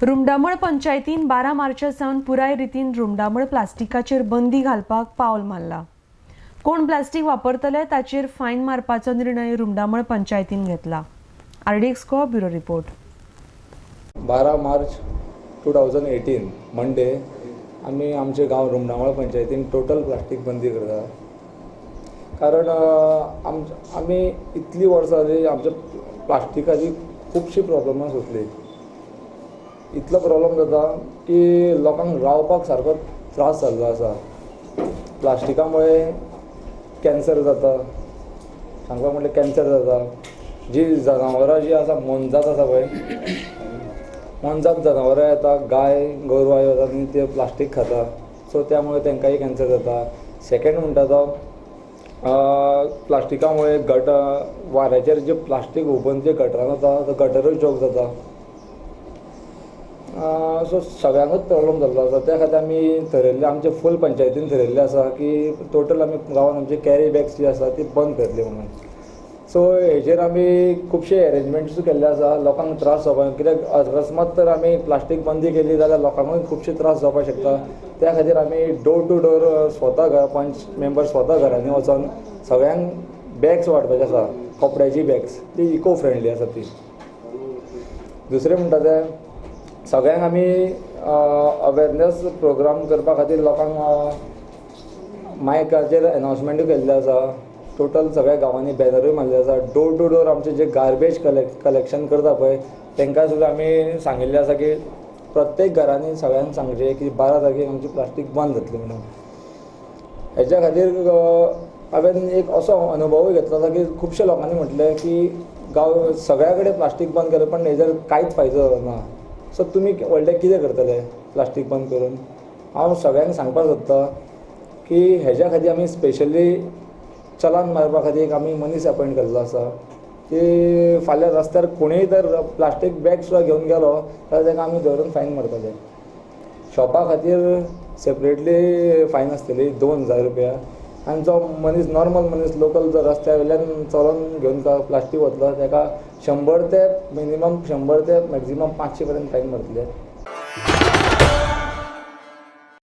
रुमडामळ पंचायतीन 12 मार्चा सावन पुराय रितीन रुमडामळ प्लास्टिकाचेर बंदी घालपाक पावल मारला। कोण प्लास्टिक वापरतले ताचेर फायन मारपाचो निर्णय रुमडामळ पंचायतीन घेतला। आरडीएक्स को ब्युरो रिपोर्ट। 12 मार्च 2018 मंडे आमी आमचे गांव रुमडामळ पंचायतीन टोटल प्लास्टीक बंदी करता। कारण आमी इतली वर्सां जाली आमच्या प्लास्टिकाची खुबशी प्रॉब्लमां सोंसली। इतलो प्रॉब्लम जाता की लोकांक रावपाक सारको त्रास जाल्लो आसा। प्लास्टिका मुळे कॅन्सर जाता, सांगपाक म्हटल्यार कॅन्सर जाता। जी जनावरां जी आसा मोनजात आसा पळय, मोनजात जनावरां येता, गाय गोरवां येता आनी ते प्लास्टीक खाता, सो त्यामुळे तांकांय कॅन्सर जाता। सेकेंड म्हणटा तो प्लास्टिका मुळे गटर वाऱ्याचेर जे प्लास्टीक हुबून जे गटरान वता तो गटरूय चोक जाता। सो सगळ्यांकूच प्रॉब्लम जाल्लो आसा। त्या खातीर आमी थरयल्लें, आमचे फूल पंचायतीन थरयल्लें आसा की टोटल आमी गांवांत आमची कॅरी बॅग्स जी आसा ती बंद करतली म्हणून। सो हेजेर आमी खुबशे एरेंजमेंट्सूय केल्ले आसा लोकांक त्रास जावपाक, कित्याक अकस्मात तर आमी प्लास्टीक बंदी केली जाल्यार लोकांकूय खुबशे त्रास जावपाक शकता। त्या खातीर आमी डोर टू डोर स्वता घर पंच मेंबर स्वता घरांनी वचोन सगळ्यांक बॅग्स वांटपाचे आसा, कपड्याची बॅग्स, ती इको फ्रेंडली आसा ती। दुसरें म्हणटा तें सगळ्यांक आमी अवेरनेस प्रोग्राम करपा खातीर लोकांक मायकाचेर अनावन्समेंटूय केल्लें आसा। टोटल सगळ्या गांवांनी बॅनरूय मारले आसा। डोर टू डोर आमचे जे गार्बेज कलेक्शन करता पळय तांकां सुद्दां आमी सांगिल्लें आसा की प्रत्येक घरांनी सगळ्यांक सांगचें की 12 तारखेक आमची प्लास्टीक बंद जातली म्हणून। हेच्या खातीर हांवें एक असो अनुभवूय घेतलो आसा की खुबशे लोकांनी म्हटलें की गांव सगळ्या कडेन प्लास्टीक बंद केलें पण हेजेर कांयच फायदो जालो ना, सो तुमी व्हडलें कितें करतले प्लास्टीक बंद करून। हांव सगळ्यांक सांगपाक सोदतां की हेज्या खातीर आमी स्पेशली चलान मारपा खातीर आमी मनीस अपॉयंट केल्लो आसा की फाल्यां रस्त्यार कोणूय जर प्लास्टीक बॅग सुद्दां घेवन गेलो जाल्यार ताका आमी धरून फायन मारतले। शॉपा खातीर सेपरेटली फायन आसतली 2000 रुपया, आनी जो मनीस नॉर्मल मनीस लोकल जर रस्त्या वयल्यान चलोन घेवन प्लास्टीक वतलो ताका 100 ते मिनिमम 100 ते मॅक्झिमम 500 पर्यंत फायन मारतले।